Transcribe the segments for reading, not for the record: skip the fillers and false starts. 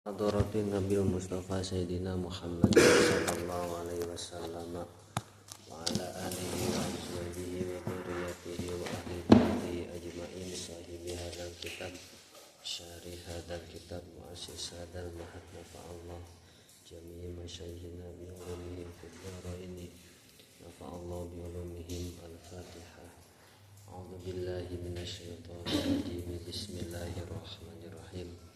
Hadratin Nabil Mustafa Sayyidina Muhammad sallallahu alaihi wasallam wa ala alihi wa azwajihi wa dzurriyyatihi wa ahli baitihi ajmain sahibi hadzal kitab syarih hadzal kitab muassis hadzal mahad nafa'allah jami'i masyayikhina bi ulumihim fid dharaini nafa'allah bi ulumihim. Al-Fatihah. A'udzu billahi minasyaitonir rajim. Bismillahirrahmanirrahim.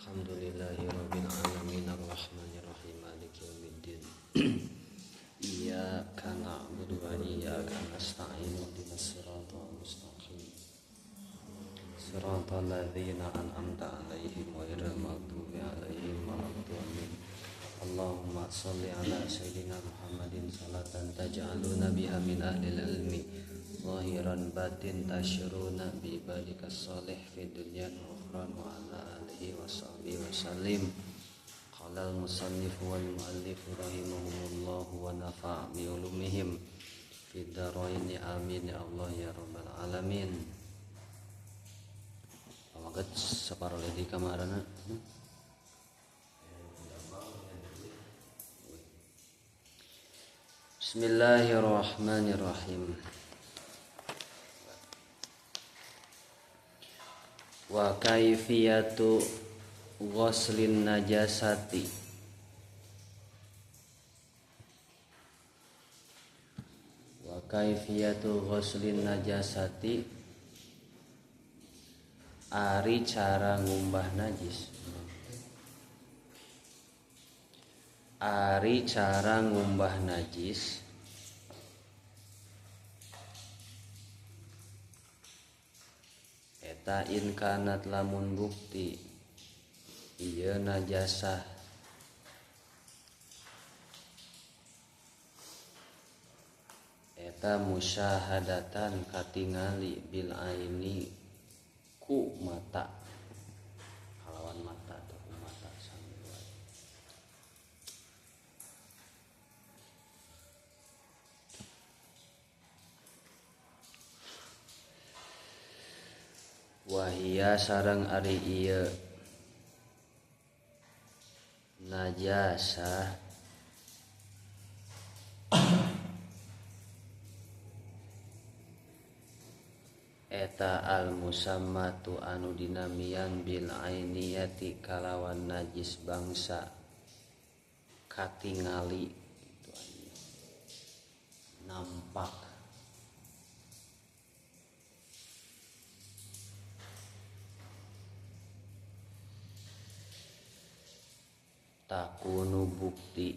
Alhamdulillahi rabbil alamin arrahmanir rahim maliki yaumiddin. Iyyaka na'budu wa iyyaka nasta'in ihdinas siratal mustaqim. Siratal ladzina an'amta 'alaihim ghairil maghdubi 'alaihim waladdallin. Allahumma shalli ala sayidina Muhammadin salatan taj'aluna biha min ahlil ilmi zahiran batin tasyruna bi ibadikas salih fid dunya wa ukhra wa ala alihi wa sahbihi wa sallim. Qala al musannif wal muallif rahimahumullah wa nafa'a bi ulumihim fid dharain amin ya Allah ya rabbal alamin. Pawaget saparo di kamarana. Bismillahirrahmanirrahim. Wa kaifiyatu ghuslin najasati. Wa kaifiyatu ghuslin najasati ari cara ngumbah najis. Ari cara ngumbah najis eta in kanat lamun bukti ieu najasah eta musyahadatan katingali bil aini ku mata kalawan mata atau ku mata sami wae. Wahia sareng ari ieu najasah eta al musammatu anu dinamian bil ainiyati kalawan najis bangsa katingali itu nampak. Takunu bukti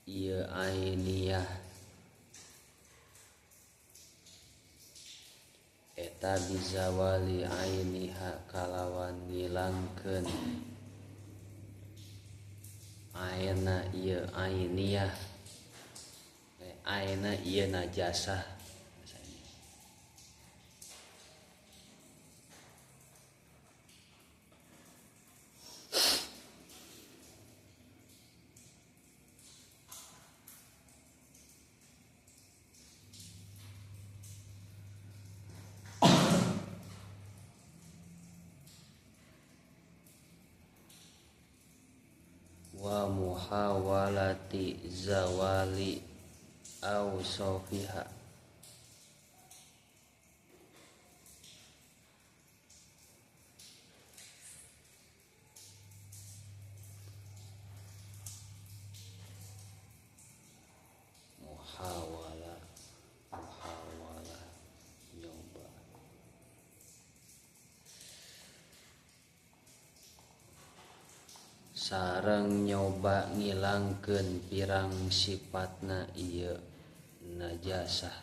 ieu ainiyah eta bizawali ainiha kalawan ngilangkeun aina ieu ainiyah aina ieu najasah. Wa muhawalati zawali awsafiha muhawala muhawala nyoba sareng nyoba ngilangkeun pirang sipatna ieu najasah.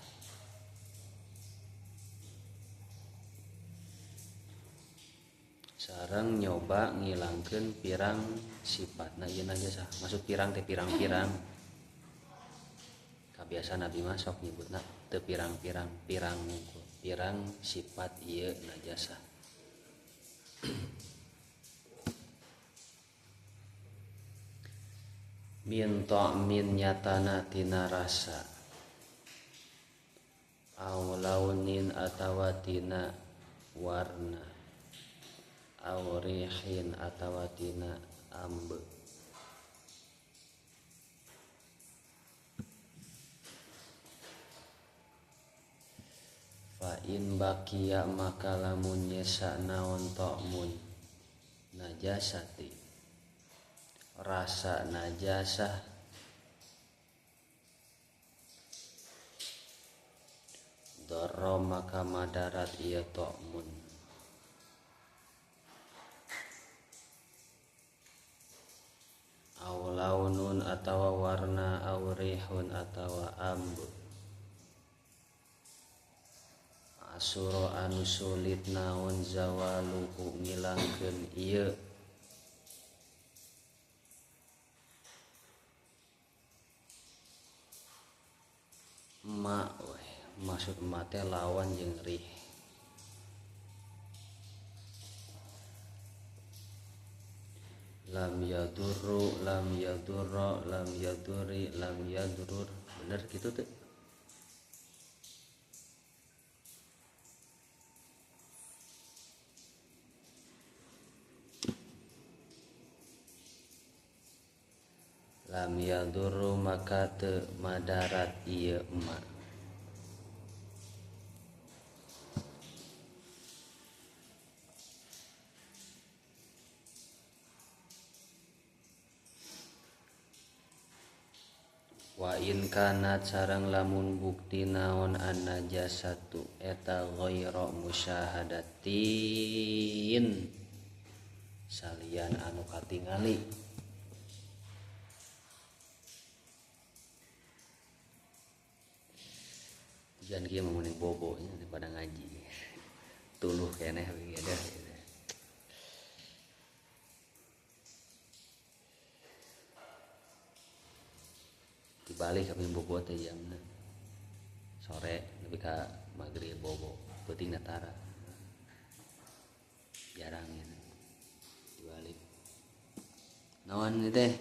Sareng nyoba ngilangkeun pirang sipatna ieu najasah. Maksud pirang teh pirang-pirang. Kabiasaan Nabi mah sok nyebutna teu pirang-pirang, pirang pirang sifat ieu najasah. Min ta'min nyatana tina rasa aw launin atawa tina warna. Aw rihin atawa tina ambe. Fa in baqiya maka lamun nyesa naon ta'mun najasati rasa najasah darra maka madarat ieu ta'mun. Aw launun atawa warna aw rihun atawa ambu. Asura anu sulit naon zawaluhu ngilangkeun ieu ma weh, maksud ma teh lawan jeung rih. Lam yadurru, lam yadurra, lam yadurri, lam yadurur. Bener gitu tuh. Lam yadurru maka teu madarat ieu ma. Wa in kanat sareng lamun bukti naon an-najasatu eta ghaira musyahadatin salian anu katingali. Jangan kieu mah mending bobo nya daripada ngaji. Tuluh keneh we dah. Dibalik kami bobo teh jamna sore nepi ka magrib bobo peuting tara jarang ya dibalik naon teh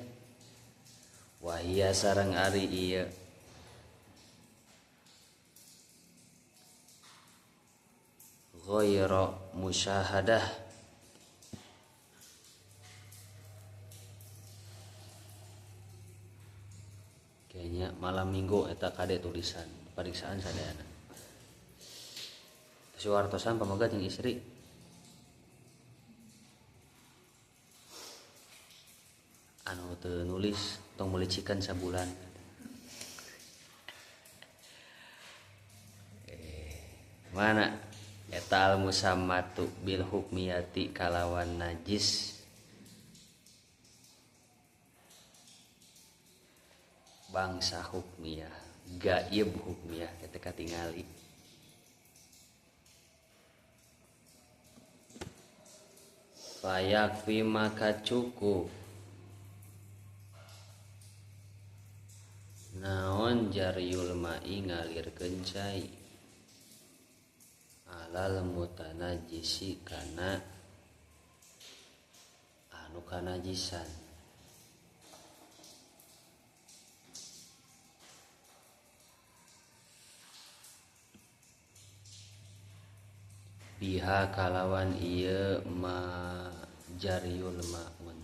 wahia sareng ari ieu ghaira musyahadah kayaknya malam minggu eta kade tulisan pariksaan sadayana. Suwartosan pamegat jeung istri. Anu teu nulis tong meuli chicken sabulan. Mana eta al musammatu bil hukmiyati kalawan najis bangsa hukmiyah, gaib hukmiyah ketika tingali. Fayakfi maka cukup naon jaryul ma'i ngalirkeun cai alal mutanajisi kana anu kanajisan. Biha kalawan ieu ma jaryul maun.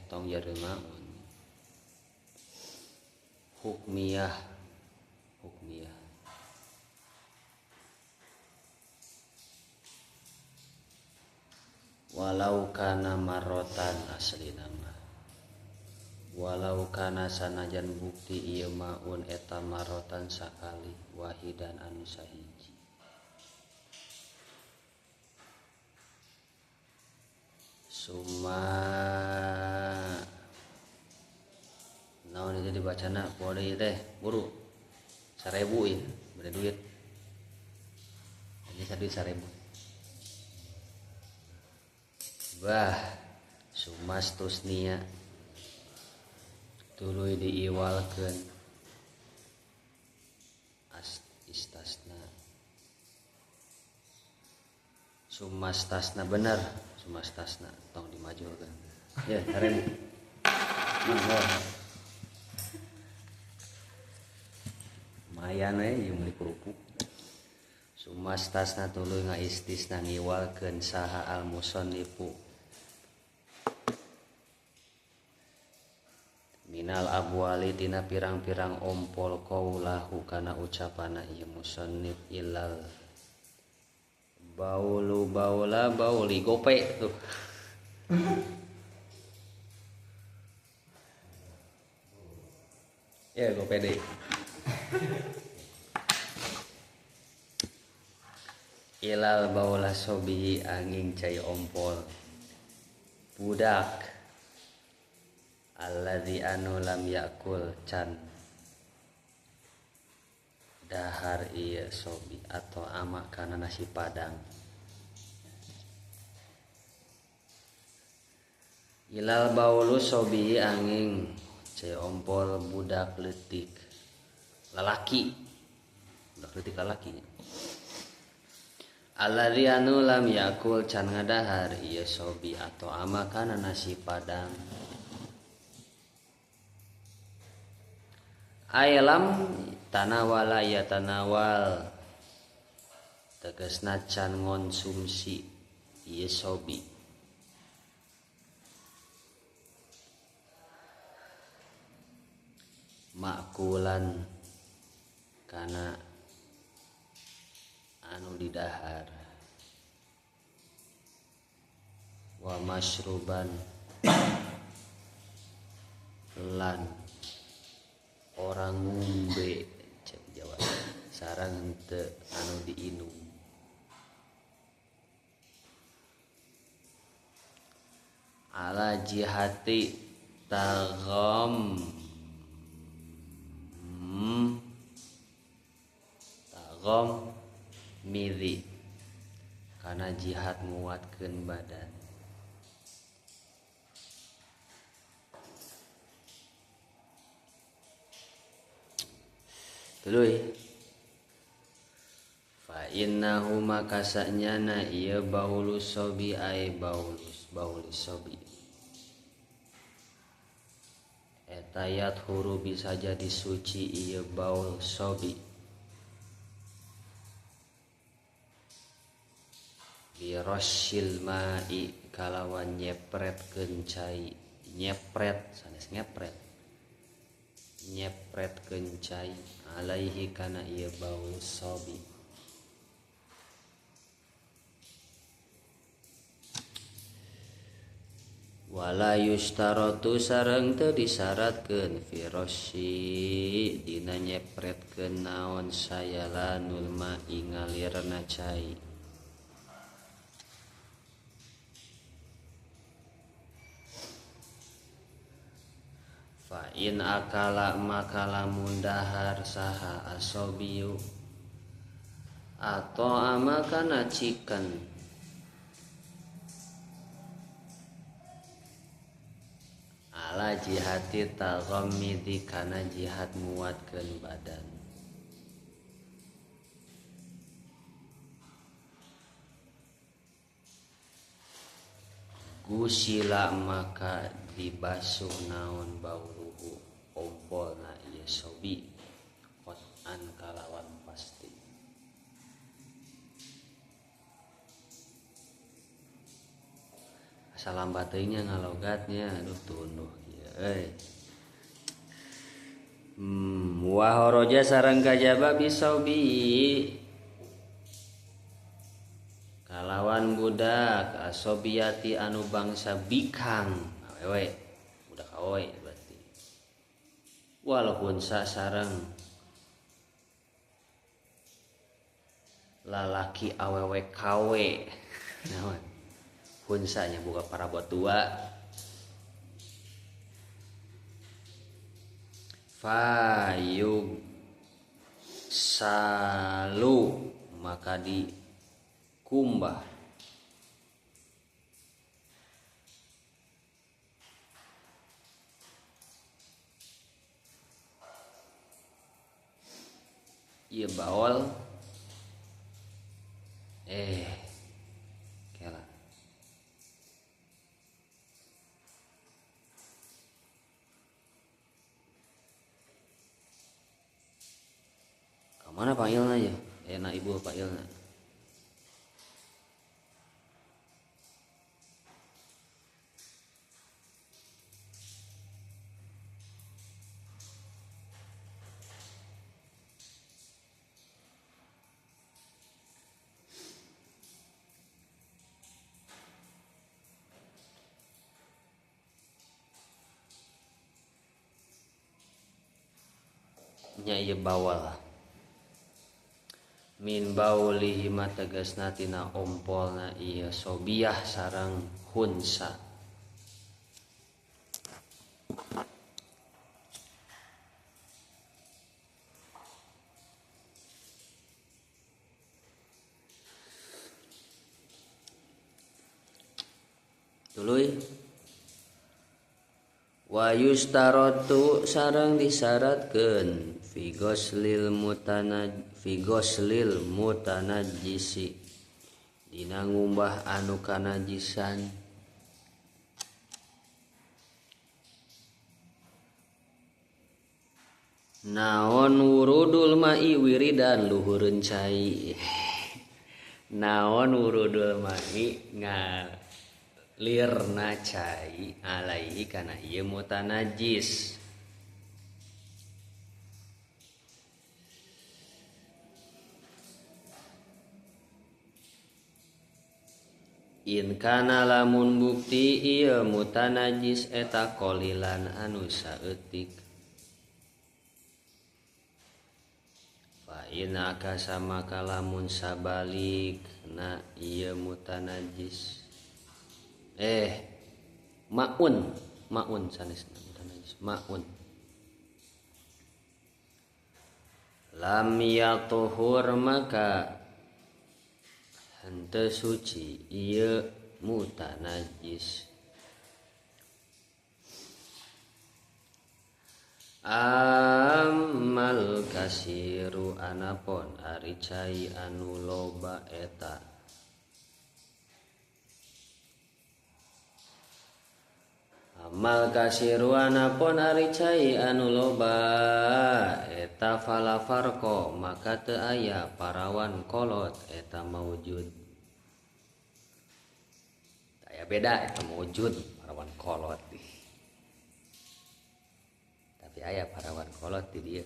Tong jaryul maun. Hukmiyah, hukmiyah. Walau kana marotan asli nama. Walau kana sanajan bukti ieu maun eta marotan sakali wahidan anu sahiji. Summa naon itu dibacana poe deui teh buru 1000 ieu bere duit. Ini duit 1000. Bah sumastusnia tuluy diiwalkeun istasna sumastasna bener sumastasna tong dimajulkeun ya 1000 lumayan we jeung meuli kerupuk. Sumastasna tuluy ngaistisna ngiwalkeun saha al musannifu minal abwali tina pirang-pirang ompol qaulahu kana ucapana ieu musannif ilal baulu baula bauli gope tuh. Ya gope deh. Ilal baula sobi angin cai ompol budak alladzi anu lam yakul can dahar ieu sobi atau ama kana nasi padang. Ilal baulu sobi angin cai ompol budak leutik lalaki, budak leutik lalaki. Alladzi anu lam yakul can ngadahar ieu sobi atau ama kana nasi padang. Aylam tanawala ya tanawal tegasna can ngonsumsi ieu sobi. Makulan kana anu didahar wa masruban lan orang ngombe cek Jawa sareng henteu anu diinum. Ala jihati tagham tagham miri karena jihad nguatkeun badan. Tuluy fa innahu maka sanyana ieu baulus sobi ai baulus bauli sobi eta yathuru bisa jadi suci ieu baul sobi birosil ma'i kalawan nyepretkeun cai, nyepret sanes ngepret, nyepretkeun cai alaihi kana ieu baul sobi. Wala yushtaratu sareng teu disyaratkeun fi rosyi dina nyepretkeun naon sayalanul ma'i ngalirna cai. Fa in akala maka lamun dahar saha asobiyu atau amakana chicken ala jihati taghammidi kana jihad muatkeun badan. Gusila maka dibasuh naon bauluhu ompolna ieu sobi qat'an kalawan pasti. Asa lambat teuing nya ngalogatnya, aduh tunduh ieu euy. Wa horoja sareng kajaba bisobi kalawan budak asobiyati anu bangsa bikang awewe, budak awewe berarti. Walaupun sareng lalaki awewe kawe naon hunsanya buka parabot dua. Fayug salu maka di kumbah ieu baol kela ka mana panggilna ya Aya naibul fa'ilna. Nya ieu bawal min baulihi ma tegasna tina ompolna ieu sobiah sareng khunsa. Tuluy wa yustaratu sareng disyaratkeun fi ghoslil mutanajjisi dina ngumbah anu kanajisan naon wurudul ma'i wiridan luhureun cai naon wurudul ma'i ngalirna cai alaihi kana ieu mutanajjis. In kana lamun bukti ieu mutanajjis eta qalilan anu saeutik fa in akasa maka lamun sabalik na ieu mutanajjis maun maun sanesna mutanajjis maun lam yatuhur maka henteu suci ieu mutanajjis. Amal kasiru anapon ari cai anu loba eta amal kasiru anapon ari cai anu loba eta fala farqo maka teu aya parawan kolot eta maujud. Aya beda eta maujud parawan kolot. Tapi aya parawan kolot di dieu.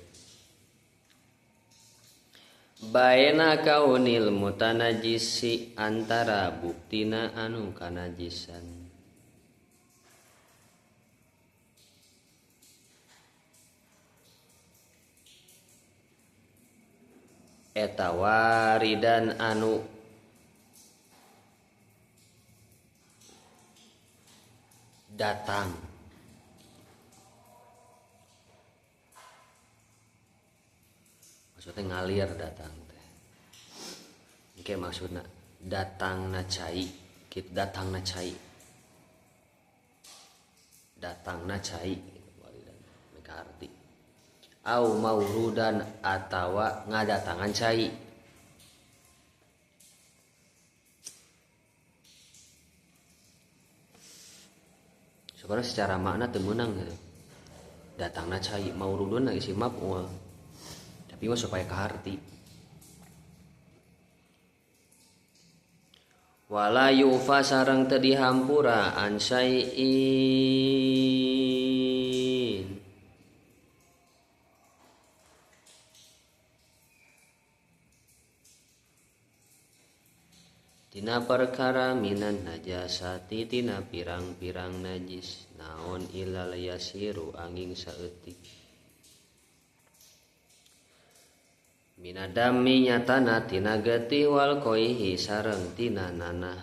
Baena kaunil mutanajjisi antara buktina anu kanajisan. Eta waridan anu datang maksudnya ngalir datang teh engke maksudna datangna cai kitu datangna cai datangna cai waridan mereka arti au maurudan atawa ngadatangan cai. Sebenarnya secara makna teu meunang gitu. Datangna cai maurudun isi maf'ul. Tapi mah supaya kaharti. Wala yufa sareng teu dihampura an syai'in tina perkara minan najasati tina pirang-pirang najis naon ilal yasiru angin saeutik minadami nyatana tina getih wal koihi sareng tina nanah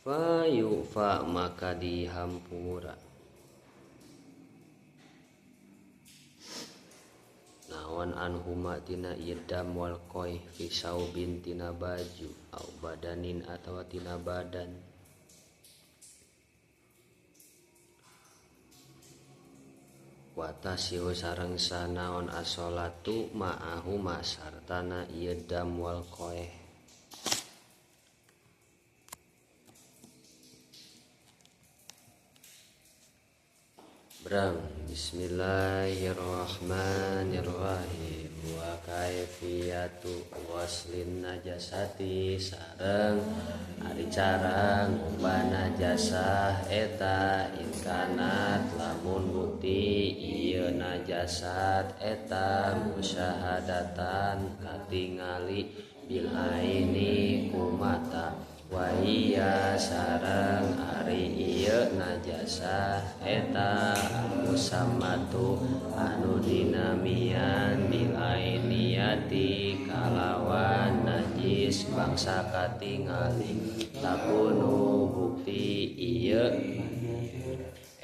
fa yufa maka dihampura naon anhuma tina ieu dam wal qoi fi saubin tina baju au badanin atawa tina badan wa tasihu sareng sanaon as-sholatu ma'ahuma sartana ieu dam wal qoi. Berang bismillahirrahmanirrahim wa kaifiyatu waslin najasati sareng ari cara ngubah najasah eta inkanat lamun bukti ieu najasat eta musyahadatan katingali bil aini ku mata wa iya sareng ari ieu najasah eta musammatu anu dinamian bil ainiyati kalawan najis bangsa katingali takunu bukti ieu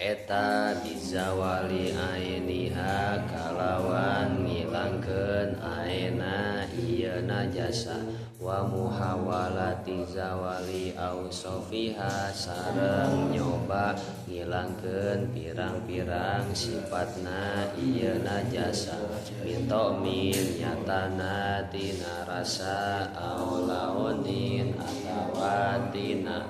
eta bizawali ainiha kalawan ngilangkeun aina ieu najasah wa muhawalati zawali ausofiha sareng nyoba ngilangkeun pirang-pirang sifatna ieu najasa minto min nyatana tina rasa au laonin atawa tina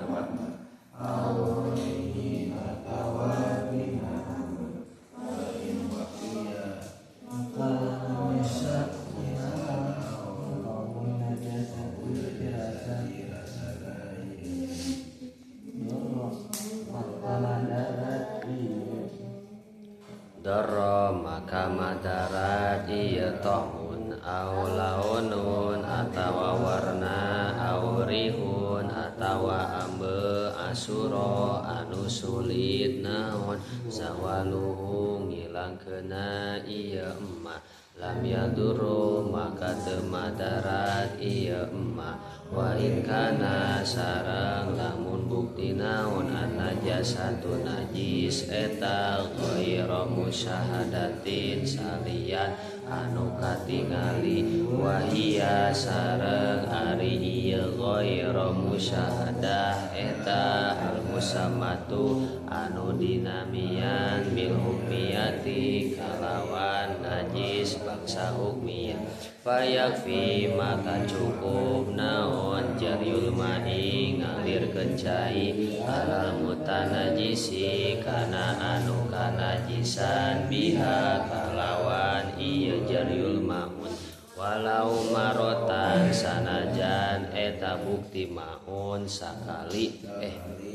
Doro maka madarat ieu tohun au launun atawa warna au rihun atawa ambe asuro anu sulit naon zawaluhu ngilangkeuna ieu emma lam yaduru maka teu madarat ieu emma wa in kana sareng lamun bukti naon an-najasatu najis eta ghairu musyahadatin salian anu katingali wa hiya sareng ari ieu ghairu musyahadah eta al musammatu anu dinamian bil hukmiyati kalawan najis bangsa hukmiyah fayakfi maka cukup naon jaryul ma'i ngalirkeun cai alal mutanajisi kana anu kanajisan biha kalawan ieu jaryul maun walau marotan sanajan eta bukti maun sakali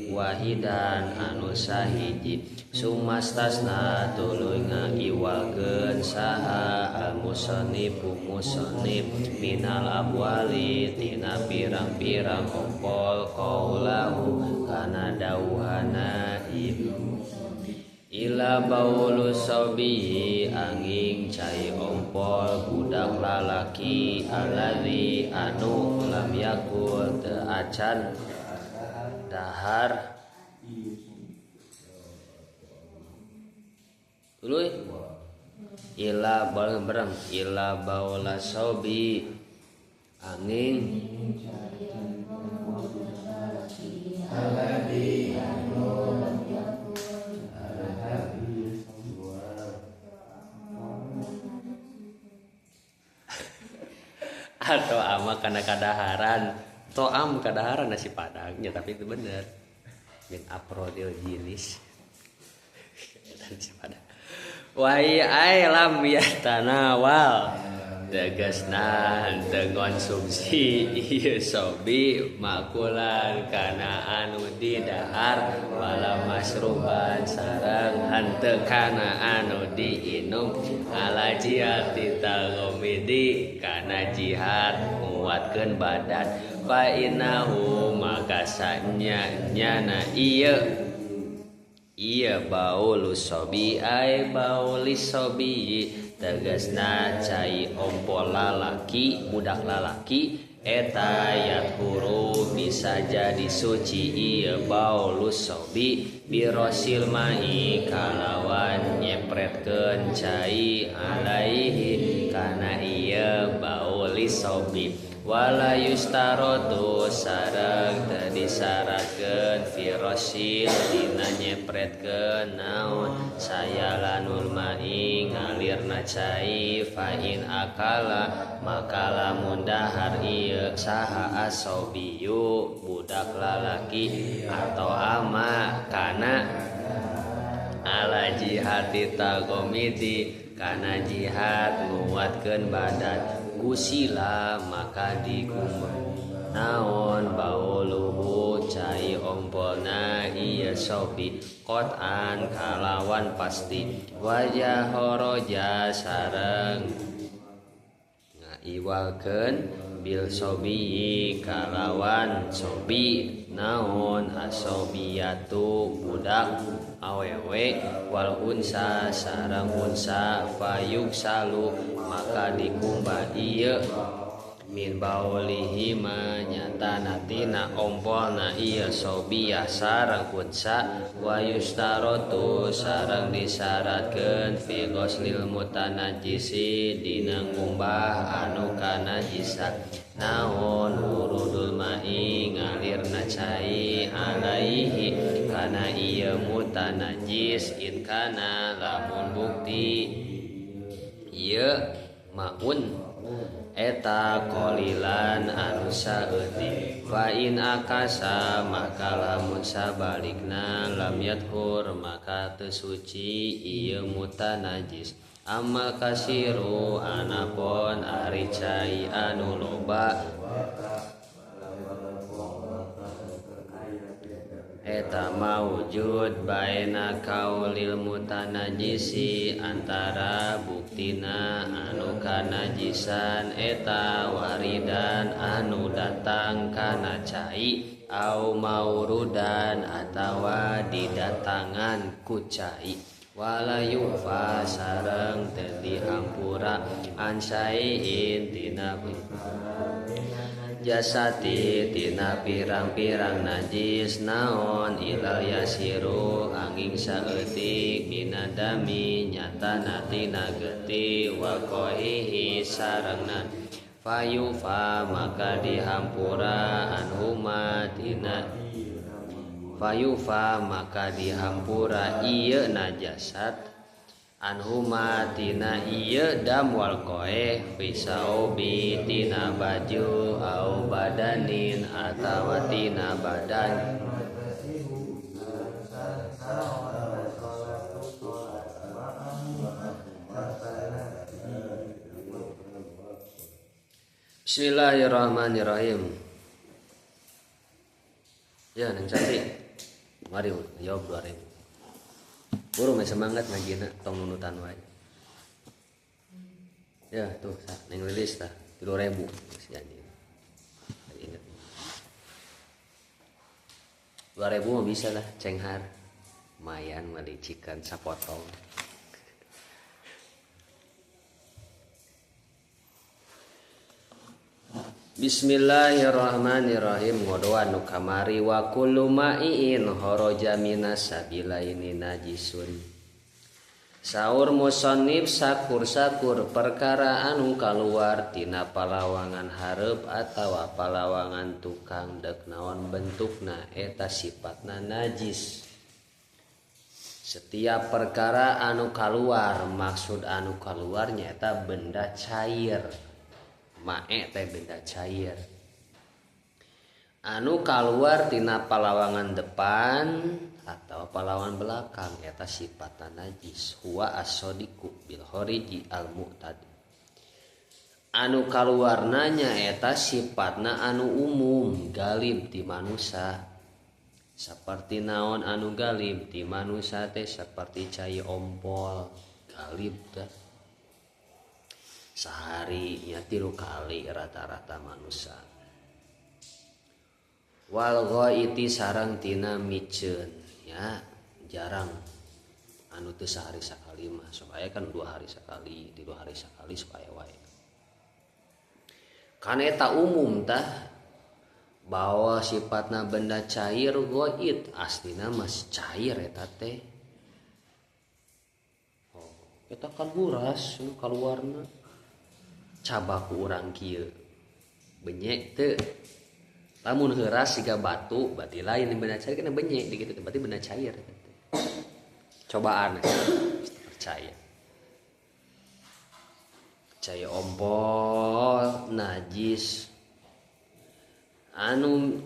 wahidan anu sahiji sumastasna tuluy ngaiwalkeun saha al musannifu musannif minal abwali tina pirang-pirang ompol qaulahu kana dawuhana ila baulu sobi angin cai ompol budak lalaki alladzi anu lam yakul teu acan dahar tuluy ila bareng ila baula sobi angin alladzi anu atau ama karena kadaharan to'am kadaharan nasi padangnya tapi itu bener min aprodil jenis nasi padang wai ai lam yatanawal tegasna teu ngonsumsi ieu sobi makulan kana anu didahar wala masruban sareng henteu kana anu diinum ala jihati tagomidi kana jihad nguatkeun badan fa innahu maka sanya nyana ieu ieu baulu sobi ai bauli sobi tegasna cai ompol lalaki budak lalaki eta yathuru bisa jadi suci ieu baulus sobi birosil mai kalawan nyepretkeun cai alaihi kana ieu baulis sobi wala yustarotu sareng teu disyaratkeun firosil dina nyepretkeun naon sayalanul mai ngalirna cai fa in akala maka lamun dahar ieu saha asobiyu budak lalaki atau ama kana Ala jihati tagomiti kana jihad nguatkeun badan gusila maka dikumbah naon bauluhu cai ompolna ieu sobi qot'an kalawan pasti wajah horoja sareng ngaiwalkeun bil sobi kalawan sobi naon asobiyatu budak awewe wal unsa sareng unsa fayuksalu maka dikumbah ieu min baulihi manyatana tina ompolna ieu sobiyah sareng unsa wa yustarotu sareng disyaratkeun fi ghuslil mutanajjisi dina ngumbah anu kanajisan naon urudul mai ngalirna cai alaihi kana ieu mutanajjis in kana lamun bukti ieu maun eta qalilan anu saeutik fa in akasa maka lamun sabalikna lam yathur maka teu suci ieu mutanajjis amal kasiru anapon ari cai anu loba eta maujud baena kaulil mutanajisi antara buktina anu kanajisan eta waridan anu datang kana cai au maurudan atawa didatangan ku cai wala yufa sareng teu dihampura ansaiin tina jasati tina pirang-pirang najis naon ilal yasiru angin saeutik minadami nyatana tina getih wa qahihi sarengna fayufa maka dihampura anhuma tina fayufa maka dihampura ieu najasat anhuma tina ieu dam wal qoeh fi saubi tina baju au badanin atawa tina badan. Bismillahirrahmanirrahim. Ya Neng Santi, mari jawab 2000. Buru mah semangat ngajina tong nunutan wae. Ya tuh sah Neng Lilis tah 3000 si anjing. Ingat. 2000 mah bisa lah cenghar. Lumayan meuli chicken sapotong. Bismillahirrahmanirrahim. Ngodoan nu kamari wa kullu ma'iin kharaja minas sabilaini najisun. Saur musannif sakur-sakur perkara anu kaluar tina palawangan hareup atawa palawangan tukang deuk naon bentukna eta sifatna najis. Setiap perkara anu kaluar, maksud anu kaluar nyaeta benda cair. Mae teh benda cair anu kaluar tina palawangan depan atau palawangan belakang eta sifatna najis. Huwa as-sadiqu bil khariji al mu'tad. Anu kaluarna nyaeta sifatna anu umum galib ti manusa. Saperti naon anu galib ti manusa teh saperti cai ompol galib teh. Sehari nya 3 kali rata-rata manusia. Wal ghaiti sareng tina miceun ya jarang anu teu sehari sakali mah sok aya kan 2 hari sekali, 3 hari sekali sok aya wae. Kan eta umum tah bahwa sifatna benda cair ghaid aslina mah cair eta teh. Oh, eta kan huras nu kaluarna. Cabaku urang kieu benyek teu lamun heuras siga batu berarti lain benda cair kana benyek dikitu berarti benda cair. Cobaan percaya cai ompol najis anu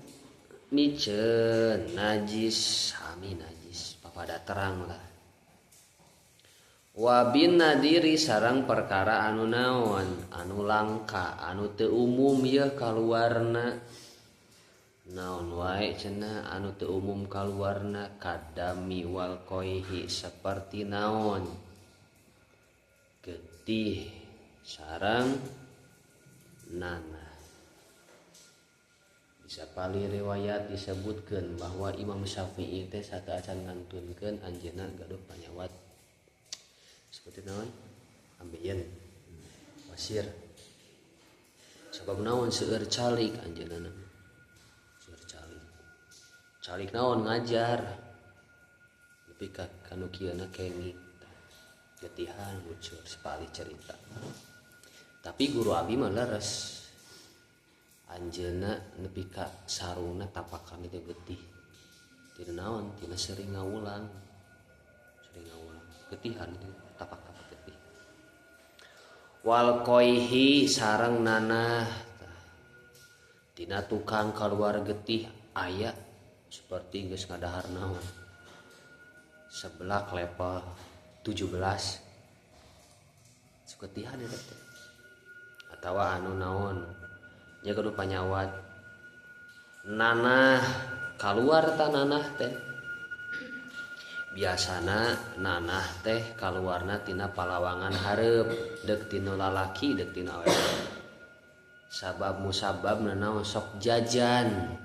miceun najis sami najis papada terang lah. Wa bin nadiri sarang perkara anu naon anu langka anu teu umum yeuh kaluarna naon wae cenah anu teu umum kaluarna kadami wal qaihi seperti naon getih sarang nanah. Bisa pali riwayat disebutkeun bahwa Imam Syafi'i teh sateuacan ngantunkeun anjeunna gaduh panyawat seperti naon ambeien wasir sabab naon seueur calik anjeunna seueur calik calik naon ngajar nepi ka kanu kieu na kenging getihan lucu sepali cerita tapi guru abi mah leres anjeunna nepi ka sarungna tapakan itu getih tina naon tina sering ngawulang getihan itu tapak-tapak getih wal qaihi sareng nanah tina tukang kaluar getih aya seperti geus ngadahar naon seblak level 17 suketihan eta teh atawa anu naon nya gaduh panyawat nanah kaluar ta nanah teh biasana nanah teh kaluarna tina palawangan hareup deuk tina lalaki deuk tina awewe sabab musabab naon sok jajan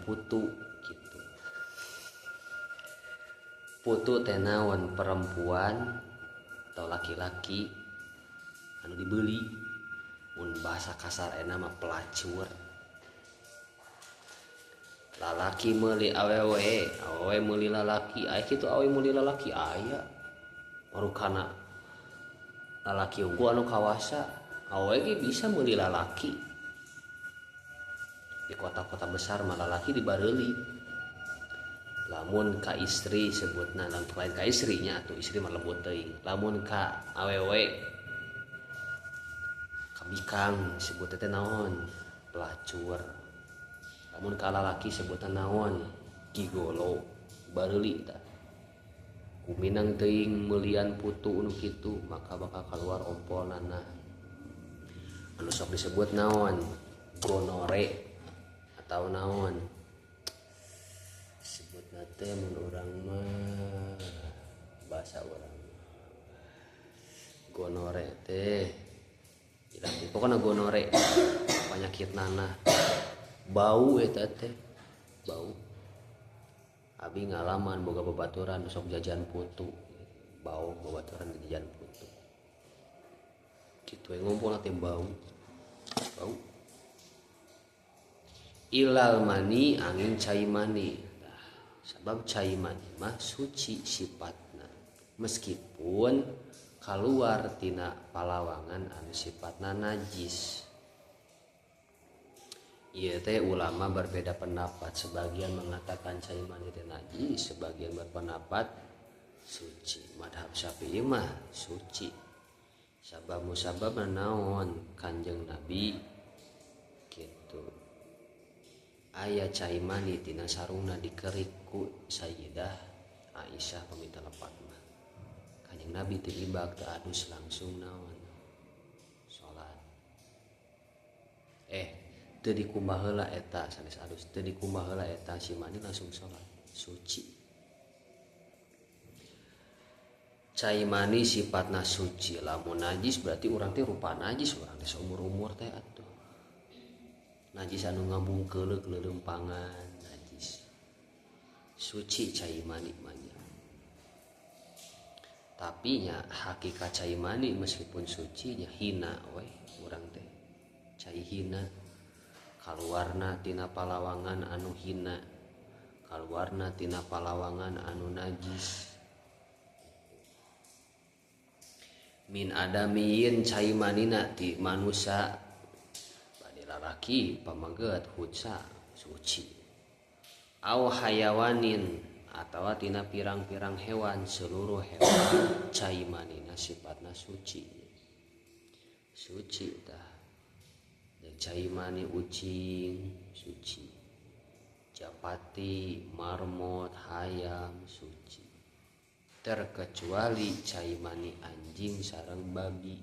putu gitu putu teh naon perempuan atau laki-laki anu dibeli mun bahasa kasar eta mah pelacur lalaki meuli awewe awewe meuli lalaki aya kitu awewe meuli lalaki aya marukana lalaki unggul anu kawasa awewe ge bisa meuli lalaki di kota-kota besar mah lalaki dibareuli lamun ka istri sebutna lamun lain ka istrinya atuh istri mah lembut teuing lamun ka awewe ka bikang sebutna teh naon pelacur lamun ka lalaki sebutan naon gigolo bareuli tah kuminang teuing meulian putu nu kitu maka bakal keluar ompol nanah anu sok disebut naon gonore atau naon sebutna teh mun urang mah bahasa urang gonore teh pokokna gonore penyakit nanah bau eta teh bau abi ngalaman boga babaturan sok jajan putu bau babaturan jajan putu kitu we ngumpul teh bau bau ilal mani angin cai mani tah sabab cai mani mah suci sifatna meskipun kaluar tina palawangan anu sifatna najis. Ieu teh ulama berbeda pendapat, sebagian mengatakan cai mani teh najis, sebagian berpendapat suci. Madhab Syafi'i mah suci. Sabab musabab naon Kanjeng Nabi kitu. Aya cai mani tina sarungna dikerik ku Sayyidah Aisyah pamita lepat mah. Kanjeng Nabi teu ibak teu adus langsung naon salat. Teu dikumbah heula eta sanes adus teu dikumbah heula eta si mani langsung salat suci. Cai mani sifatna suci lamun najis berarti urang teh rupa najis urang teh saumur-umur teh atuh najis anu ngabungkeuleuk leuleumpangan najis suci cai mani mah nya. Tapi nya hakikat cai mani meskipun suci nya hina we urang teh cai hina kaluarna tina palawangan anu hina kaluarna tina palawangan anu najis min adamiyin cai manina ti manusa bade lalaki pamaget hutsa suci au hayawanin atawa tina pirang-pirang hewan seluruh hewan cai manina sifatna suci suci tah cai mani ucing suci japati marmot hayam suci. Terkecuali cai mani anjing sareng babi.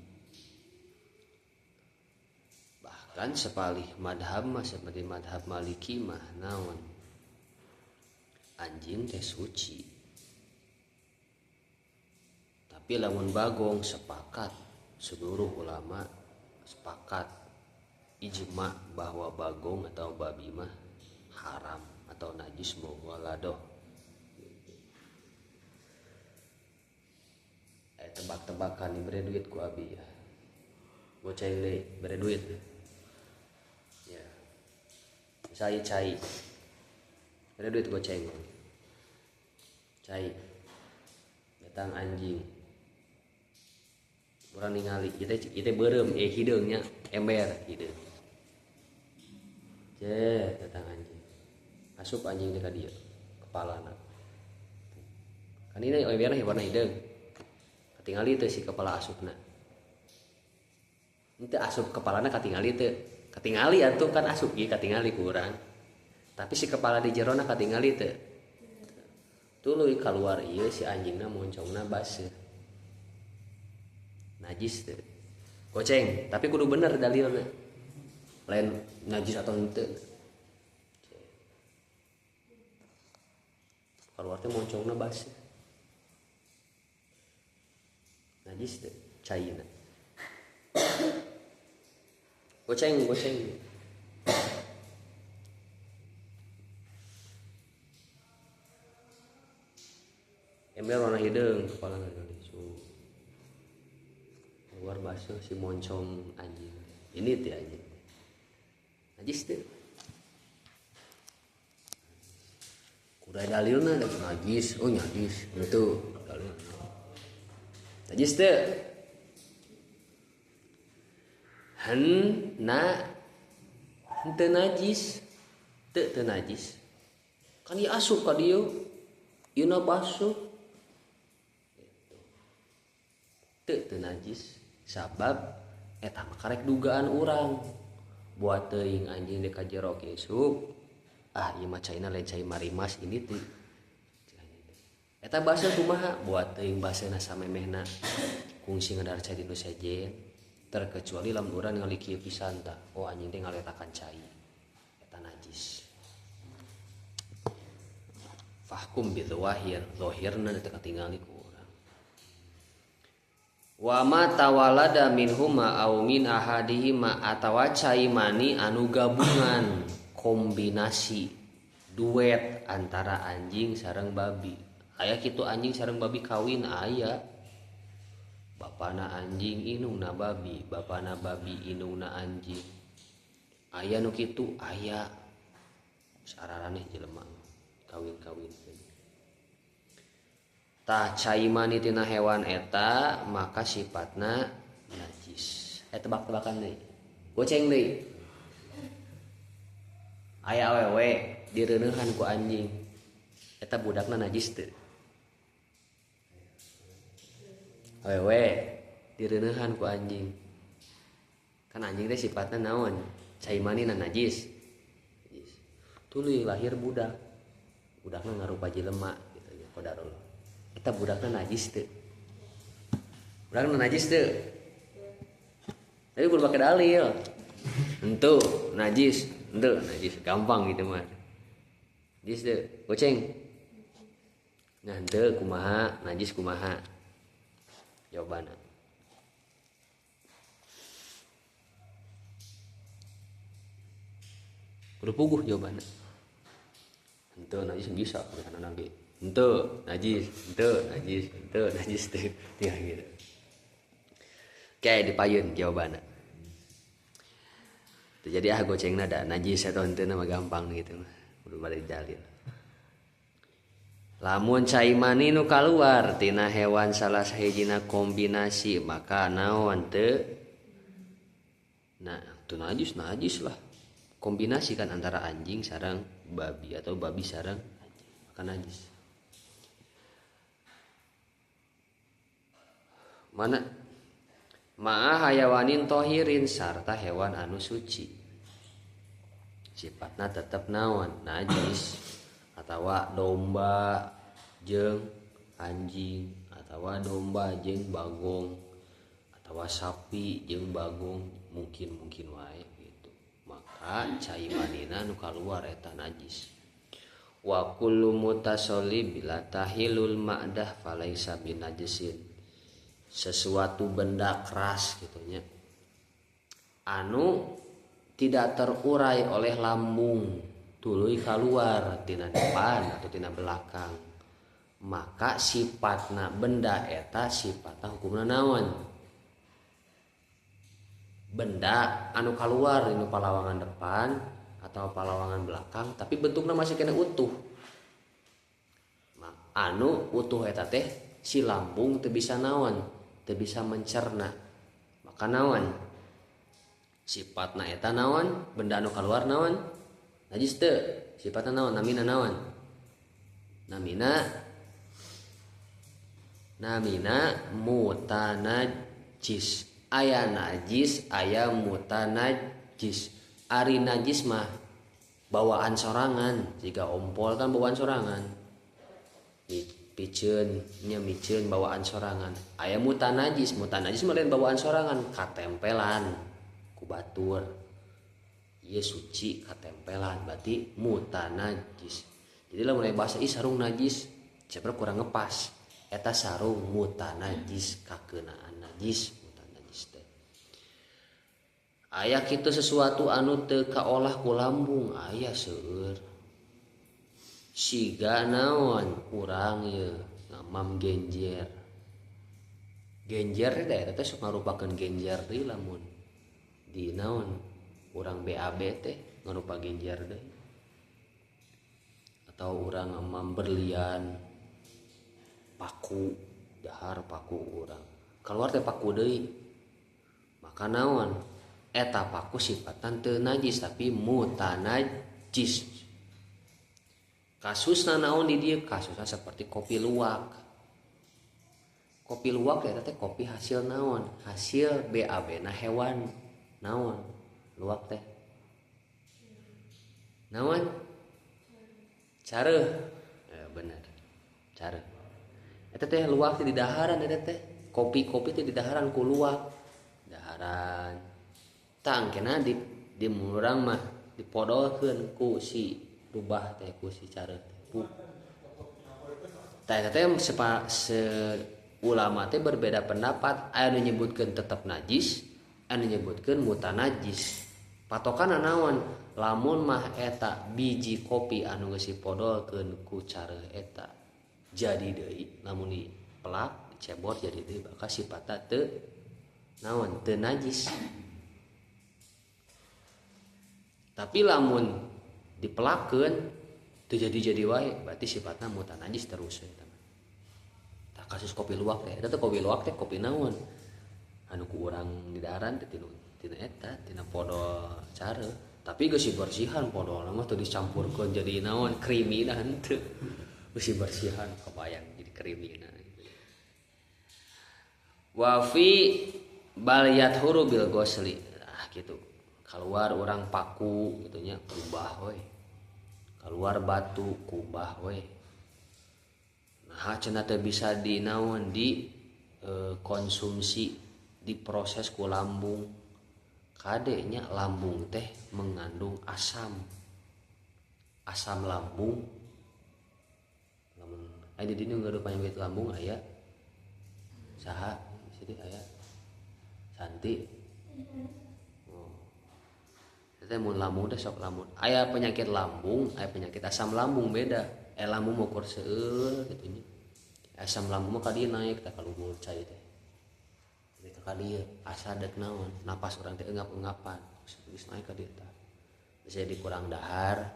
Bahkan sepalih madhab mah seperti madhab Maliki mah naon anjing teh suci. Tapi lamun bagong sepakat seluruh ulama sepakat ijma bahwa bagong atau babi mah haram atau najis mughaladoh. Tebak-tebakan diberi duit ku abi ya. Goceng deui bere duit. Ya. Saya cai. Bere duit goceng. Cai. Datang anjing. Urang ningali ieu teh beureum hideung nya ember hideung. Ceh, datang anjing. Asup anjing teh ka dieu kepalana. Kan ini emberna warna hideung. Katingali teh si kepala asupna. Henteu asup kepalana katingali teu. Katingali atuh kan asup ieu katingali ku urang. Tapi si kepala di jerona katingali teu. Tuluy kaluar ieu si anjingna moncongna baseuh. Najis teu. Goceng, tapi kudu bener dalilna. Lain najis atau henteu. Kaluar teh moncongna baseuh. Najis teh caina. Goceng, goceng. Ember warna hideung kepala kali. So, keluar basuh si moncong anjing. Ini teh anjing. Najis teh. Kuda dalilna da najis. Oh najis. Itu dalilna. Najis teh. Hen na henteu najis. Teu teu najis. Kan ieu asup ka dieu. Ieu na basuh. Teu teu najis sabab eta mah karek dugaan urang. Buat teuing anjing deuk ka jero isuk. Ah ieu mah caina lain cai marimas ini teh. Eta basuh kumaha? Buat teuing baseuhna samemehna kungsi ngadar cai di nu sejen. Terkecuali lamun urang ningali kieu pisan tah. Oh anjing teh ngaletakan cai. Eta najis. Fahkum bidzawahir, zahirna teu katingali ku urang. Wa ma tawalada minhuma aw min ahadihima atawa cai mani anu gabungan kombinasi duet antara anjing sareng babi. Aya kitu anjing sareng babi kawin aya. Bapana anjing indungna babi, bapana babi indungna anjing. Aya nu kitu aya. Sararaneh jelema kawin-kawin. Tah cai mani tina hewan eta maka sifatna najis. Tebak-tebakan deui. Goceng deui. Aya awewe direuneuhan ku anjing. Eta budakna najis teu? Awewe direuneuhan ku anjing. Kan anjing teh sifatna naon? Cai manina najis. Najis. Tuluy lahir budak. Budakna ngarupa jelema gitu ya qadarullah. Eta budakna najis teu? Budakna najis teu? Tapi kudu pake dalil. Henteu najis, henteu najis gampang gitu mah. Najis teu? Goceng. Nah henteu kumaha, najis kumaha? Jawabanna. Kudu puguh jawabanna. Henteu najis bisa kana ge. Henteu najis, henteu najis, henteu najis teu. Tinggal gitu. Oke, dipayun jawabanna. Jadi ah gocengna da najis atau henteu mah gampang gitu mah. Kudu bade dalil. Lamun cai mani nu kaluar tina hewan salah sahijina kombinasi maka naon teu? Nah, teu najis najis lah. Kombinasi kan antara anjing sareng babi atau babi sareng anjing maka najis. Mana? Ma'a hayawanin tohirin sarta hewan anu suci. Sifatna tetep naon? Najis. Atawa domba jeung anjing atawa domba jeung bagong atawa sapi jeung bagong mungkin-mungkin wae gitu. Maka cai manina nu kaluar eta najis. Wa kullu mutasolli bila tahilul ma'dah falaisa binajisin. Sesuatu benda keras gitu nya anu tidak terurai oleh lambung tuluy keluar tina depan atau tina belakang, maka sifatna benda eta sifatna hukumna naon? Benda anu keluar dina palawangan depan atau palawangan belakang tapi bentukna masih kena utuh, anu utuh eta teh si lambung teu bisa naon, teu bisa mencerna, maka naon sifatna eta naon? Benda anu keluar naon? Najis teu? Sifatna naon? Namina naon? Namina mutanajis. Aya najis, aya mutanajis. Ari najis mah bawaan sorangan, jika ompol kan bawaan sorangan. Piceun nya miceun bawaan sorangan. Aya mutanajis, mutanajis mah lain bawaan sorangan, katempelan ku batur. Ieu suci katempelan berarti mutanajis. Jadi lamun aya bahasa ih sarung najis, cepet kurang ngepas. Eta sarung mutanajis kakeunaan najis, mutanajis teh. Aya kitu sesuatu anu teu kaolah ku lambung, aya seueur. Siga naon urang ieu ngamam genjer. Genjer teh eta teh sok ngarupakeun genjer deui lamun di naon urang BAB teh ngarupa genjer deui. Atau urang ngamam berlian paku, dahar paku urang. Keluar teh paku deui. Maka naon? Eta paku sifatan teu najis tapi mutanajis. Kasusna naon di dieu? Kasusna seperti kopi luwak. Kopi luwak eta teh kopi hasil naon? Hasil BAB na hewan. Naon? Luwak teh. Naon? Careuh. Bener. Careuh. Eta teh luwak teh di daharan eta teh. Kopi-kopi teh di daharan ku luwak. Daharan. Tang kena di urang mah dipodolkeun ku si rubah teh ku si careuh teh. Tah eta teh ulama teh berbeda pendapat, aya nu nyebutkeun tetep najis, aya nu nyebutkeun mutanajis. Patokanna naon? Lamun mah eta biji kopi anu geus dipodolkeun ku careuh eta jadi deui, lamun dipelak dicebor jadi deui bakal sifatna teu naon, teu najis. Tapi lamun dipelakeun teu jadi-jadi wae berarti sifatna mutanajis terus eta mah. Tah kasus kopi luwak teh, eta teh kopi luwak teh kopi naon? Anu ku urang di daharan teh tina eta, tina podol careuh. Tapi geus dibersihan podolna mah teu dicampurkeun jadi naon, creamy dah henteu. Geus dibersihan kebayang jadi creamy na. Wa fi bal yathuru bil ghusli. Ah gitu. Keluar orang paku gitu nya kubah we. Keluar batu kubah we. Nah cenah teh bisa di naon di konsumsi diproses ku lambung. Kadenya lambung teh mengandung asam. Asam lambung. Lamun aya di dieu gaduh penyakit lambung aya saha sini aya Santi. Oh. Teh mun lambung teh sok lambung. Aya penyakit lambung, aya penyakit asam lambung beda. Lambung mah ukur seueur kitu nya. Asam lambung mah ka dieu naik tah ka luhur cai teh. Jadi ka dieu asa dek naon, napas urang teh engap-engapan. Geus naik ka dieu tah. Bisa jadi kurang dahar,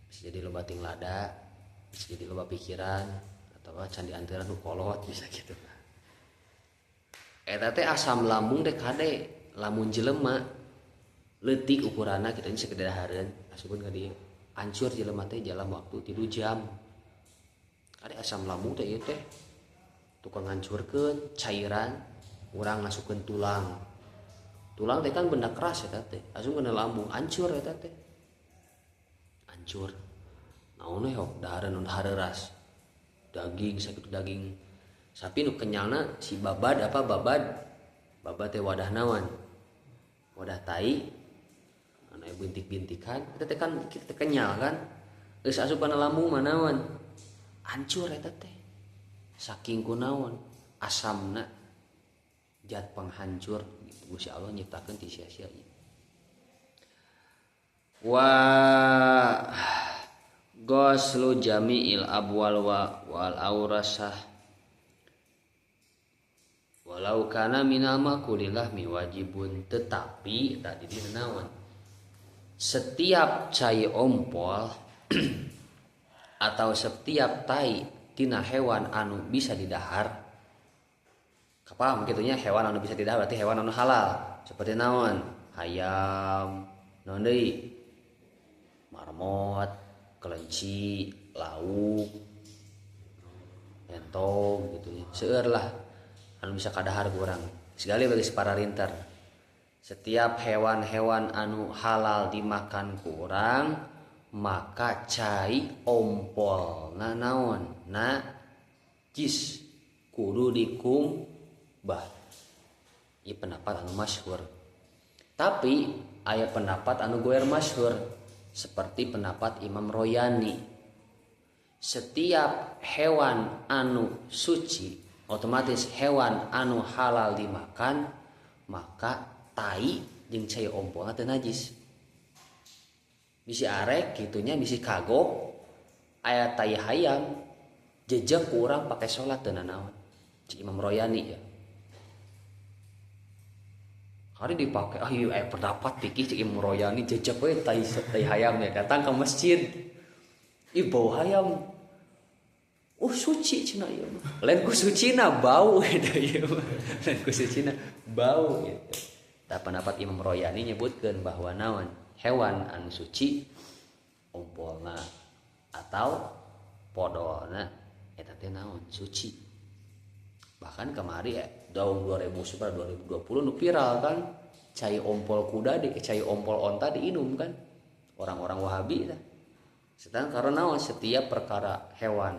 bisa jadi loba ting lada, bisa jadi loba pikiran atau can dianteran nu kolot bisa gitu. Eta teh asam lambung teh kade lamun jelema leutik ukuranna kitu nya sakedar dahareun asupkeun ka dieu hancur jelema teh dalam waktu 3 jam. Kade asam lambung teh ieu teh tukang ngancurkeun cairan urang ngasupkeun tulang. Tulang teh kan benda keras eta teh, asup kana lambung hancur eta teh. Hancur. Naon we hok dahareun nu hareuras. Daging sakitu daging sapi nu kenyalna si babad apa babad babad teh wadah naon wadah tai anu bintik-bintikan eta teh kan kita kenyal kan geus asup kana lambung mah naon hancur eta teh saking kunaon asamna zat penghancur gitu. Gusti Allah nyiptakeun ti sia-sia wa ghuslu jami'il abwal wal aurasah walau kana minal makulillah mi wajibun. Tetapi tadi dinaon setiap cai ompol atau setiap tai tina hewan anu bisa didahar, kapaham kitunya hewan anu bisa didahar berarti hewan anu halal seperti naon hayam naon deui marmot kelinci lauk entog gitu ya seueur lah anu bisa kadahar kurang sekali bagi para rinter. Setiap hewan-hewan anu halal dimakan kurang maka cai ompol na naon najis kudu dikumbah. Ieu pendapat anu masyhur. Tapi aya pendapat anu goer masyhur seperti pendapat Imam Royani. Setiap hewan anu suci otomatis hewan anu halal dimakan maka tai jeung cai ompolna teu najis. Bisi arek gitunya bisi kagok aya tai hayam jejak kurang pakai salat teu nanaon. Cik Imam Royani ya. Hari dipakai ah ieu aya pendapat pikir cik Imam Royani jejak we tai hayam ya datang ke masjid. Ih bau hayam. Oh suci cenah ieu mah. Lain ku sucina bau gitu ieu mah. Lain ku sucina bau gitu. Tah pendapat Imam Royani nyebutkeun bahwa naon hewan anu suci ompolna atau podolna eta teh naon suci. Bahkan kemari ya tahun 2020 nu viral kan cai ompol kuda di cai ompol onta diinum kan orang-orang Wahabi tah. Sedangkan karena naon setiap perkara hewan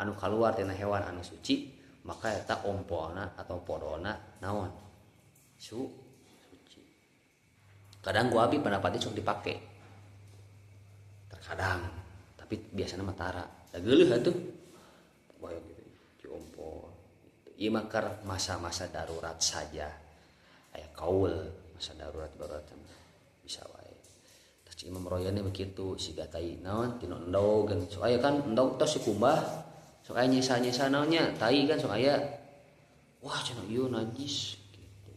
anu keluar tina hewan anu suci maka eta ompolna atau podolna naon suci. Kadang gua abi pendapatnya sok dipake terkadang tapi biasanya mah tara da geuleuh atuh bayang gitu diompol gitu. Ieu mah keur masa-masa darurat saja aya kaul masa darurat bisa wae. Terus Imam Royani begitu siga tai naon tina endog sok aya kan endog tos dikumbah sok aya nyesa-nyesa naonnya tai kan sok aya wah cenah ieu najis gitu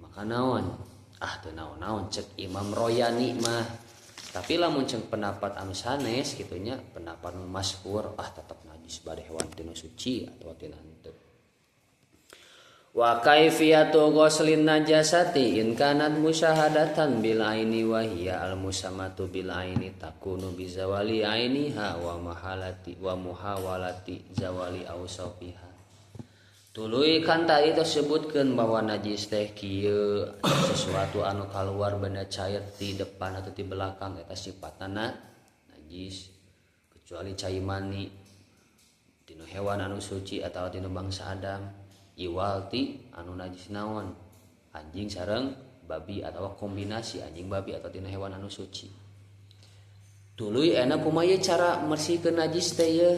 maka naon ah teu naon-naon cek Imam Royani mah. Tapi lamun cek pendapat anu sanes kitunya pendapat nu masyhur ah tetep najis bade hewan tina suci atau tina henteu. Wa kaifiyatu ghuslin najasati in kanat musyahadatan bil aini wa hiya al musamatu bil aini takunu bizawali ainiha wa mahalati wa muhawalati zawali awsafiha. Tuluy kan tadi tersebutkeun bahwa najis teh kieu sesuatu anu kaluar benda cair di depan atau di belakang eta sifatna najis kecuali cai mani tinu hewan anu suci atau tinu bangsa Adam iwal ti anu najis naon anjing sareng babi atau kombinasi anjing babi atau tina hewan anu suci. Tuluy enak kumaha cara mersihkeun najis teh ye?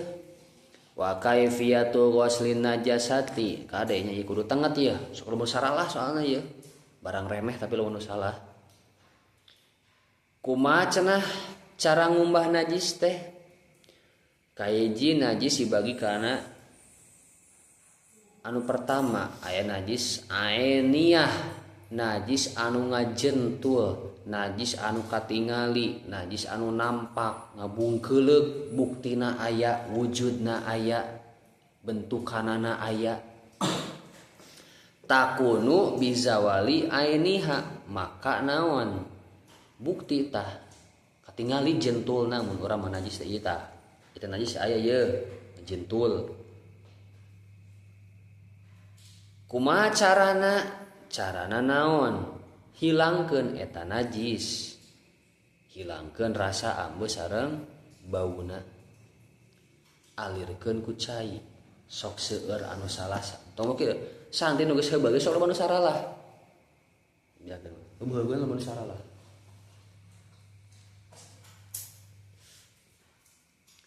Wa kaifiyatu ghuslin najasati kadenya ieu kudu tenget ye sok loba salah soalna ye barang remeh tapi loba nu salah. Kumaha cenah cara ngumbah najis teh? Kahiji najis dibagi kana anu pertama aya najis ainiyah, najis anu ngajentul, najis anu katingali, najis anu nampak ngabungkeuleuk, buktina aya, wujudna aya, bentukanana aya. Takunu bizawali ainiha, maka naon bukti tah katingali jentulna mun urang mah najis teh ieu tah. Eta najis aya ye jentul. Kumaha carana? Carana naon? Hilangkeun eta najis. Hilangkeun rasa ambeus sareng bauna. Alirkeun ku cai sok seueur anu salah. Tong kieu santri nu geus heubeuh sok loba nu saralah. Biarkeun. Heubeul loba nu saralah.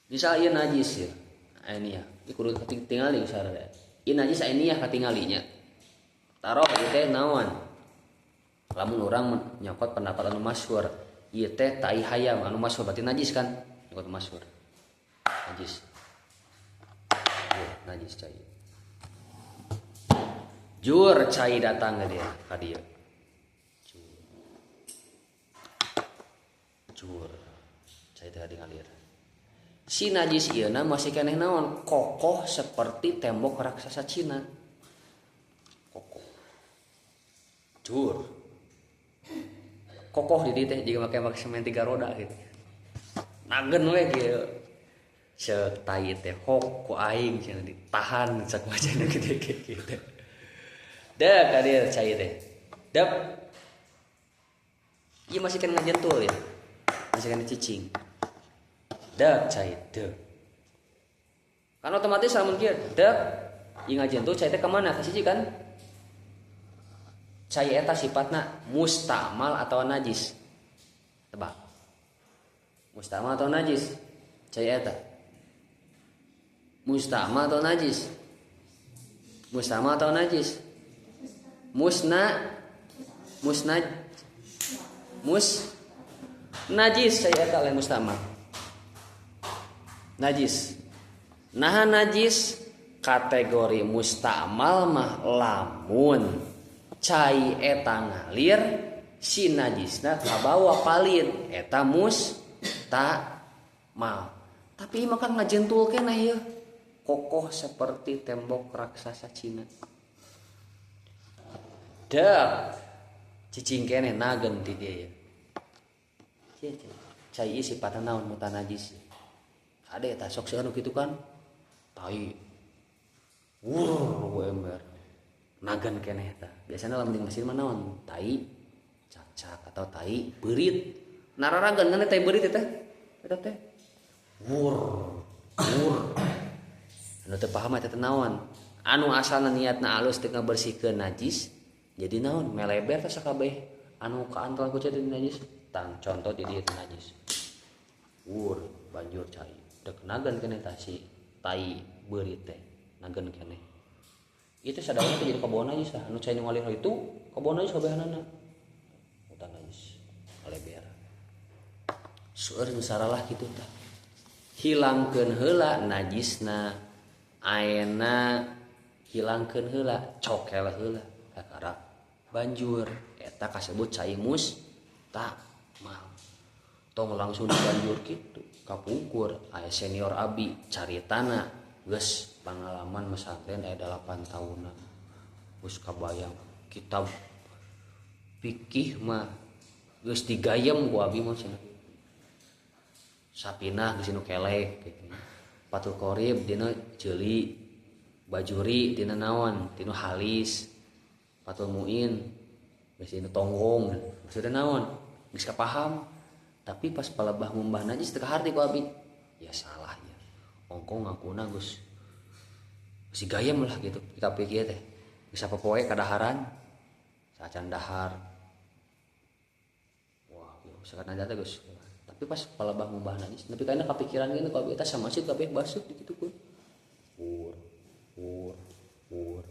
Misal ieu najis ya. Ainiyah, ieu kudu tingali sararea. Ieu najis ainiyah katingalinya. Taruh ieu teh naon? Lamun urang nyokot pendapat anu masyhur, ieu teh tai hayam anu masyhur berarti najis kan? Nyokot masyhur. Najis. Oh, najis cai. Jur cai datang ke dia, ka dieu. Jur. Cai teh ngalir. Si najis ieu na masih keneh naon? Kokoh seperti tembok raksasa Cina. Kokoh. Jur. Kokoh di dieu teh jiga make semen 3 roda gitu. Nagen we kieu. Ceuk tai teh hok ku aing cenah ditahan cak wajahna gede kieu teh. Dek ka dieu cai teh. Dep. Ieu masih keneh ngajentul ya. Masih keneh cicing. Dek cai dek. Kan otomatis lamun kieu dek ieu ngajentul cai teh ka mana? Ka siji kan? Cai eta sifatna mustamal atau najis? Tebak. Mustamal atau najis? Cai eta. Mustamal atau najis? Mustamal atau najis? Musna musnaj mus najis cai eta lain mustamal. Najis. Nah najis kategori mustamal mah lamun cai eta ngalir si najisna kabawa palid eta mustamal. Tapi mah kan ngajentul keneh ieu. Kokoh seperti tembok raksasa Cina. Dek cicing keneh nagen ti dieu ya. Cai ieu sifatna naon mutanajis. Kade eta sok seueur nu kitu kan. Tai. Wur ku ember. Nagen keneh eta. Biasana lamun di masjid mah naon? Tai cacak atau tai beurit. Nararagan kan tai beurit eta. Eta teh. Wur. Wur. Anu teu paham eta teh naon? Anu asalna niatna alus teu ngabersihkeun najis, jadi naon? Meleber teh sakabeh anu kaantal ku cai najis. Tang contoh jadi eta najis. Wur banjur cai. Dek nagen keneh tah si tai beurit teh nagen keneh. Itu sadayana teh jadi kabawa najis lah. Anu cai nu ngalir itu kabawa najis kabehanana. Hutan najis ngaleber. Seueur nu saralah kitu tah. Hilangkeun heula najisna, aena hilangkeun heula, cokel heula kakara banjur eta kasebut cai mustamal. Tong langsung dibanjur kitu. Kapungkur aya senior abi caritana geus pengalaman mesantren aya 8 tahunan. Geus kabayang kitab fikih mah geus digayem ku abi mah cenah. Sapinah geus nu kelek gitu. Fathul Qorib dina ceuli, Bajuri dina naon, dina halis. Fathul Muin geus dina tonggong. Maksudna naon? Geus kapaham. Tapi pas palebah ngumbah najis teu kaharti ku abi. Ya salah ya. Ongkong ngakuna geus si gayem lah gitu. Kita pikir teh. Geus sapopoe kadaharan. Sacan dahar. Wah, sakan teh geus. Tapi pas palebah ngumbah najis, tapi kana kapikiran gini ku abi eta sama masjid kabeh basuh dikitu ku. Ur ur ur.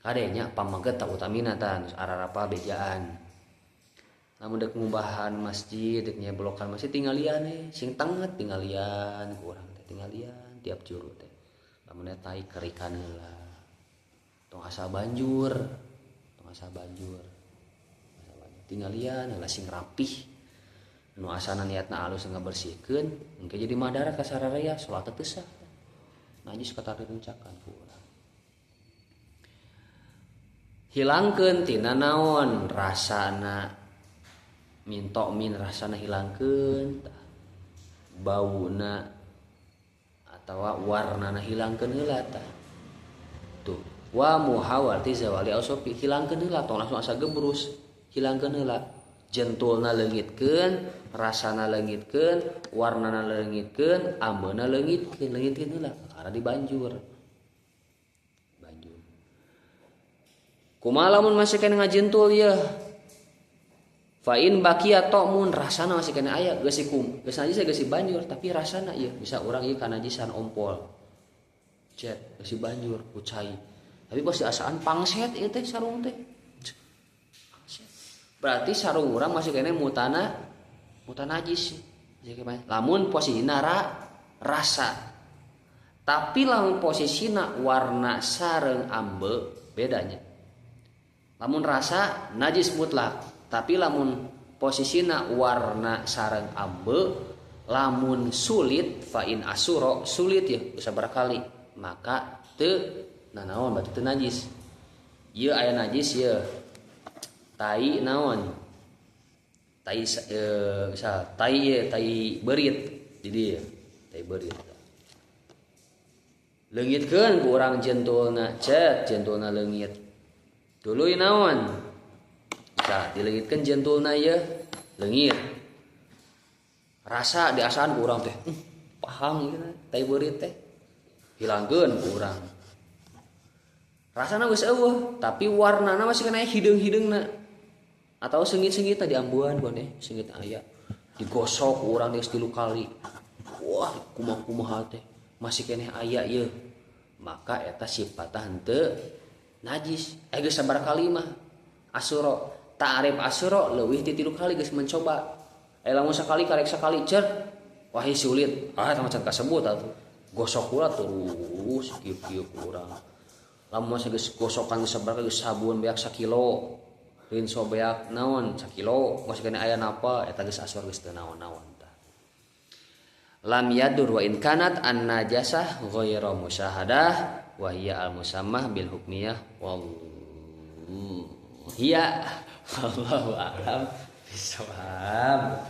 Kadenya pamaget tak utamina tah geus ararapa bejaan. Lamun dek ngumbahan masjid, dek nyeblokan masjid tinggalian we, sing tenget tinggalian ku urang teh tinggalian tiap juru teh. Lamun tai kerikan heula. Tong asa banjur, tong asa banjur. Asa banjur tinggalian heula sing rapih. Nu asana niatna alus ngabersihkeun, engke jadi madarat ka sararea salat teu sah. Najis katarencakan ku urang. Hilangkeun tina naon rasana mintok min rasana hilangkeun tah bauna atawa warnana hilangkeun heula tah tuh wa muhawati zawali ausofi hilangkeun heula tong langsung asa gebrus hilangkeun heula Jentulna leungitkeun, rasana leungitkeun, warnana leungitkeun, ambeuna leungitkeun, leungitkeun heula kakara dibanjur. Banjur. Kumaha lamun masih keneh ngajentul yeuh? Fa in baqiya ta'mun rasana masih keneh aya geus kum, geus najis geus dibanjur tapi rasana ieu bisa urang ieu kanajisan ompol. Cet geus dibanjur ku cai. Tapi pasti asaan pangset ieu teh sarung teh. Berarti sarung urang masih keneh mutana mutanajis. Lamun posisina rasa. Tapi lamun posisina warna sareng ambe bedanya. Lamun rasa najis mutlak, tapi lamun posisina warna sareng ambe lamun sulit fa in asuro sulit ya bisa berkali maka teu nanaon berarti teu najis. Ieu aya najis ieu. Tai naon? Tai misal tai ieu tai beurit di dieu, tai beurit. Leungitkeun ku urang jentulna, cet jentulna leungit. Tuluy naon? Tah dileungitkeun jentulna ieu leungit. Rasa diasaan ku urang teh, pahang ieu tai beurit teh. Hilangkeun ku urang. Rasana geus eueuh, tapi warnana masih kena hideung-hideungna. Atau seungit-seungitna diambuan ku teh, seungit aya. Digosok ku urang geus 3 kali. Wah, kumaha-kumaha teh masih keneh aya ieu. Maka eta sifatna henteu najis. Geus sabaraha kali mah asuro, ta'rif asuro leuwih ti 3 kali geus mencoba. Lamun sakali karek sakali cer, wah sulit. Ah, eta macan kasebut atuh. Gosok ulah terus kieu-kieu ku urang. Lamun mah geus gosokan geus sabaraha geus sabun beak sakilo, rinso beak naon sakilo, masih keneh aya napa eta geus asur geus teu naon-naon tah. Lam yadur wa in kanat an najasah ghairu musyahadah wa hiya al musammah bil hukmiyah wal hiya wallahu a'lam bissawab.